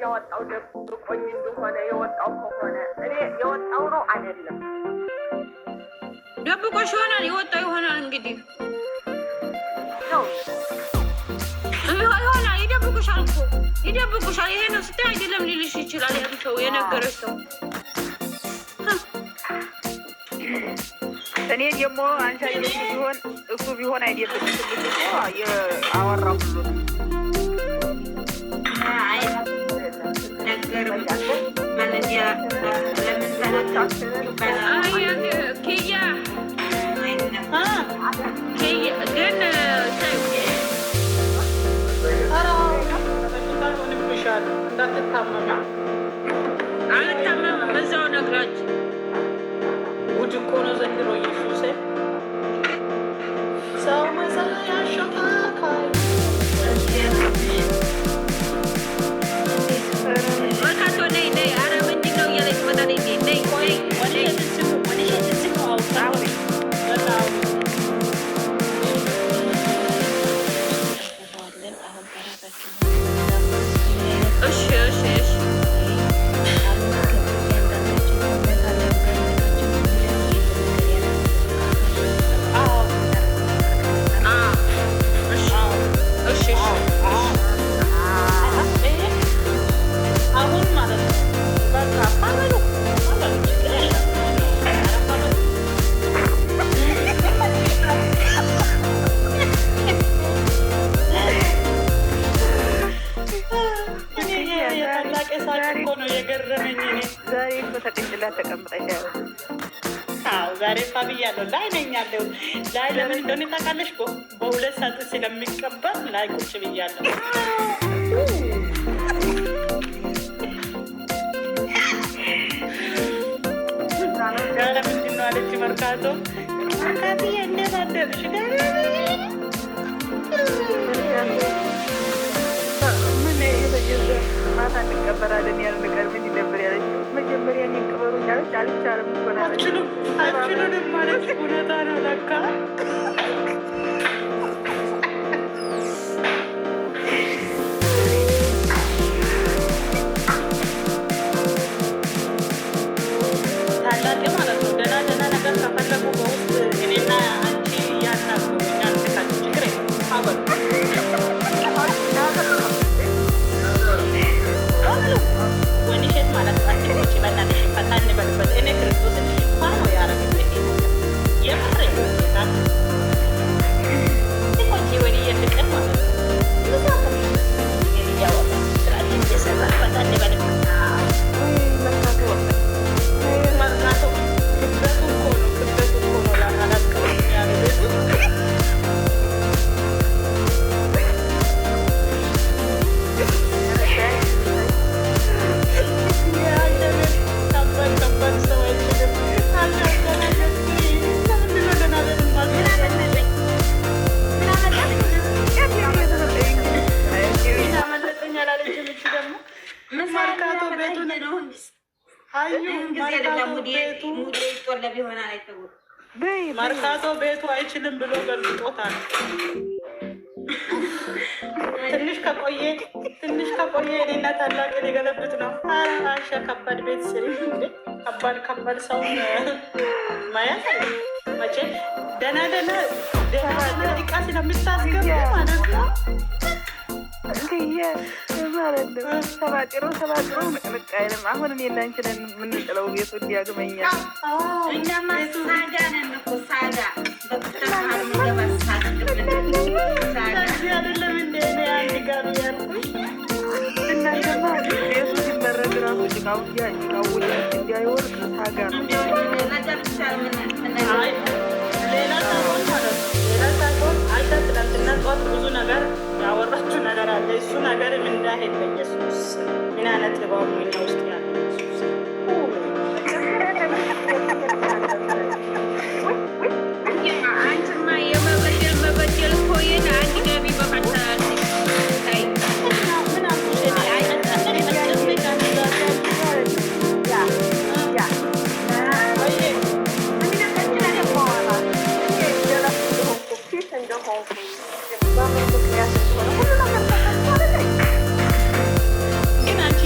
ያወጣው ደብቆኝ እንደሆነ የወጣው ከሆነ እኔ የወጣው ነው አይደለም። ደብቆሽ ይሆናል የወጣው ይሆናል እንግዲህ ነው። ይሆናል። ይደብቁሻል እኮ ይደብቁሻል። ይሄ ነው ስትይ አይደለም ሊልሽ ይችላል። ያን ሰው የነገረሽ ሰው። እኔ ደግሞ አንቺ እሱ ቢሆን እሱ ቢሆን አይደብቅሽም እኮ አወራ ሁሉንም። አይ ኪያ ኪያ ግን ተይው። ኧረ በሽታ ይሆንብሻል፣ እንዳትታመሚ። አልታመምም። እዛው ነግራችሁ። ጉድ እኮ ነው ዘንድሮ። ኢየሱስ ሰው መሳይ አሸካካይ። መርካቶ ነይ ነይ። ኧረ ምንድን ነው እያለች ትመጣለች። ነይ ነይ ነይ። በጣም። እሺ። እሺ። አሁን ማለት ነው በቃ ፋበሉ ፋበሉ፣ ችግር የለም። ኧረ ፋበሉ። እኔ የታላቅ ሳቅ እኮ ነው የገረመኝ እኔ። ዛሬ እኮ ተቅንጭላት ተቀምጠሻል። አዎ ዛሬ ፋ ብያለሁ። ላይ ነኝ ያለው ላይ ለምን እንደሆነ ታውቃለሽ? በሁለት ሰዓት ስለሚቀበር ላይ ቁጭ ብያለሁ። ኧረ ምንድን ነው አለች መርካቶ። መርካቶዬ እንዴት አደርሽ? ደህና ነሽ? ምን ማታ እንቀበራለን ያልን ቀን ምን ነበር ያለችው? መጀመሪያ እኔን ቅበሩኝ አለች። አልቻልም እኮ ነው ያለችው። አችሉም አችሉንም ማለች። እውነታ ነው ለካ። ታላቅ ማለት ነው። ደህና ደህና ነገር ከፈለጉ በውስጥ እኔና አንቺ እያናግሩ፣ እኛ እንልካቸው። ችግር የለም። አበሉ አበሉ። ወይንሸት ማለት ነው። አትቆጪ በእናትሽ፣ ፈታ እንበልበት። እኔ ክርስቶስን ፋ ነው ያደረገኝ ይሄ ነገር የምሬ ነው። ጌታ አትቆጪ ወይንዬ ፍቅር ማለት ነው። እያወራ ስራችን እየሰራ ፈታ እንበልበት። መርካቶ ክብደቱ እኮ ነው፣ ክብደቱ እኮ ነው አላስቀምጥም ያለ ቤቱ። የአንተ ቤት ከባድ ከባድ ሰው አይችልም። አልደህና ቤት ለምንድን ነው ደህና ቤት የማትገዛው? አመለጠኝ አላለችም። እቺ ደግሞ መርካቶ ቤቱን አዩ መርካቶ ቤቱ መርካቶ ቤቱ አይችልም ብሎ ገልብጦታል። ትንሽ ከቆየ እኔና ታላቅ ሊገለብጥ ነው። ኧረ አይሻ ከባድ ቤት ስሪ እንዴ! ከባድ ከባድ ሰው መያዝ አለ መቼ ደህና ደህና ደህና ደህና እቃ ስለምታስገቡ ማለት ነው። እንትዬ ማለት ነው ሰባጢሮ ሰባጢሮ ንቅንቅ አይልም። አሁን እኔ እና አንቺ ነን የምንጥለው ቤቱ እንዲያግመኛ። እኛማ ሳጋ ነን እኮ ሳጋ በቁጥር መሀል የምንገባ ሳቅ ሳጋ። ለዚህ አይደለም እንደ እኔ አንድ ጋር ያልኩሽ። እናንተማ ቤቱ ሲመረግ ራሱ ጭቃው ጭቃው እንዲያይወርቅ ሳጋ ነው። ነገር ብቻ አይ ሌላ ሳይሆን ማለት ነው። ሌላ ሳይሆን አይሻ ትናንትና ጠዋት ብዙ ነገር ያወራችው ነገር አለ። እሱ ነገርም እንዳይሄድ በኢየሱስ ምን አይነት እባብ ነው እኛ ውስጥ ያለ ኢየሱስ። አንቺማ የመበደል መበደል እኮ ይሄን አንድ ገቢ በቃል ታይ። ምን አልኩሽ እኔ? አጨነቅ አጨነቅ አንድ ጋር ወይዬ። ፊት እንደሆንኩኝ በምን ምክንያት እንደሆነ ሁሉ ነገር ተፈቷል። ግን አንቺ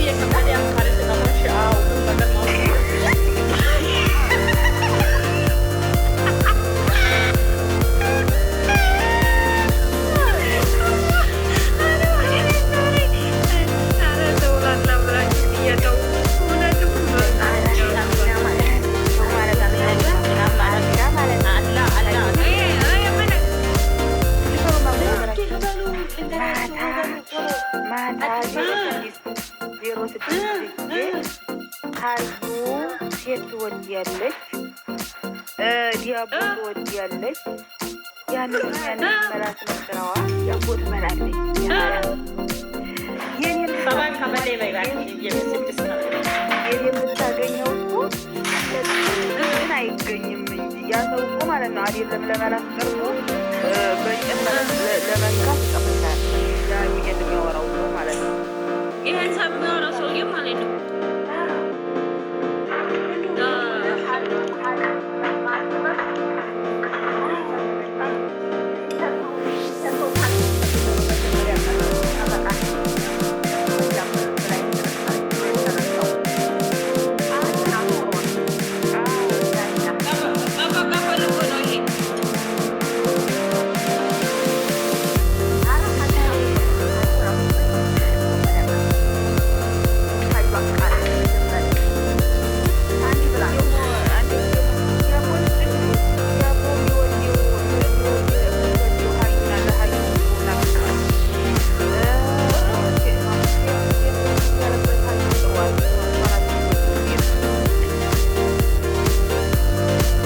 ልንገራችሁ ወገኑ ቶሎ ማታ 06:06 ሀዩ ሴት ትወድያለች፣ ዲያቦ ትወድያለች። ያንን ያንን መላት ነው ስራዋ። ዳቦ ትበላለች። የኔን 7 ቀበሌ በይ እባክሽ፣ 6 ቀበሌ። የኔ የምታገኘው እኮ ግን አይገኝም እንጂ ያ ሰው እኮ ማለት ነው አይደለም ለመላስ ቀርቶ በእንጨት ለመንካት ይቀምታል። ያ ይሄን የሚያወራው ሰው ማለት ነው። ይሄን ሰብ የሚያወራው ሰውዬ ማለት ነው። ጠበቃ ፈልጎ ነው ይሄ።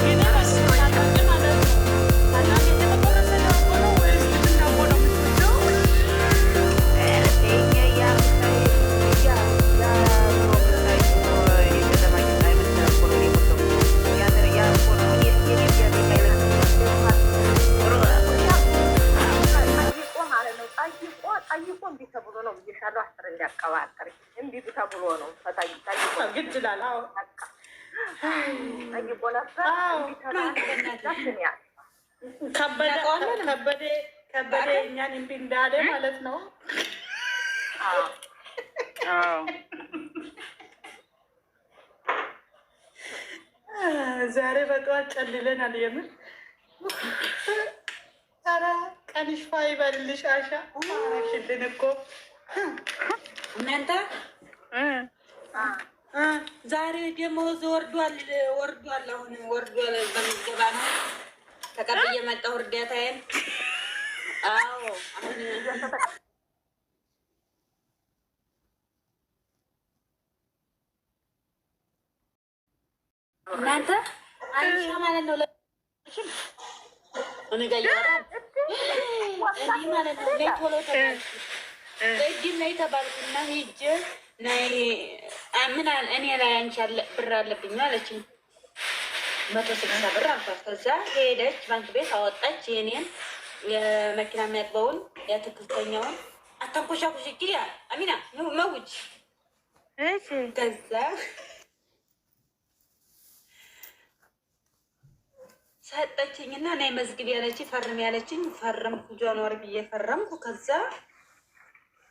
ግን ታላቅ ማለት ነው። ታላቅ የተቆረሰ ዳቦ ነው ወይስ ድፍን ዳቦ ነው የምትወደው? ጠይቆ ማለት ነው። ጠይቆ ጠይቆ እምቢ ተብሎ ነው ብዬሻለሁ። 10 እንዲያቀባጥር እምቢ ተብሎ ነው ተጠይቆ ግድ ይላል። አዎ ጠይቆ ነበር። እምቢ ተባለ። ያል ከበደ ከበደ ከበደ እኛን እምቢ እንዳለ ማለት ነው። ዛሬ በጠዋት ጨልለናል። የምር ኧረ ቀንሽ ፋ ይበልልሽ። አሻ አረግሽልን እኮ። እናንተ ዛሬ ደመወዝ ወርዷል፣ ወርዷል። አሁን ወርዷል። በምዝገባ ነው ተቀብዬ መጣሁ እርዳታዬን። አዎ አሁን እናንተ አይሻ ማለት ነው እኔ ጋር እያወራ እኔ ማለት ነው ነይ ቶሎ ተባልኩ። ቅድም ነይ ተባልኩና ሂጅ ነይ ምን አለ እኔ ላይ አንቺ አለ ብር አለብኝ አለችኝ። 160 ብር አልኳት። ከዛ ሄደች ባንክ ቤት አወጣች የኔን የመኪና የሚያጥበውን የአትክልተኛውን አታንኮሻኩሽ ጊያ አሚና መውጅ። ከዛ ሰጠችኝና ናይ መዝግብ ያለችኝ ፈርም ያለችኝ ፈረምኩ። January ብዬ ፈረምኩ። ከዛ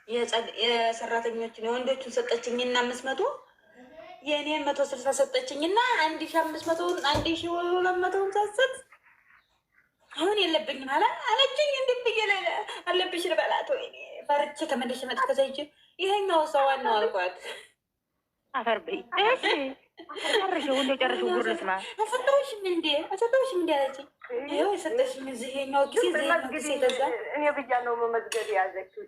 የሰራተኞችን የወንዶቹን ሰጠችኝና 500 የእኔን 160 ሰጠችኝና 1500 1200ውን ሳሰጥ አሁን የለብኝም አለ አለችኝ። እንዴት ብዬ አለብሽ ልበላት? ወይኔ ፈርቼ ተመልሼ መጥቼ ከዛ ሂጅ ይሄኛው ሰው ዋናው አልኳት። አፈር በይ። እሺ ጨርሽው፣ እንደው ጨርሽው፣ ጉድ ልስማ። አልሰጠሁሽም እንዴ አልሰጠሁሽም እንዴ አለችኝ። ይኸው የሰጠሽኝ እዚህ ይኸኛው ኪሴ እዚህ ይኸኛው ኪሴ። ከዛ እኔ ብያለሁ መመዝገብ የያዘችው።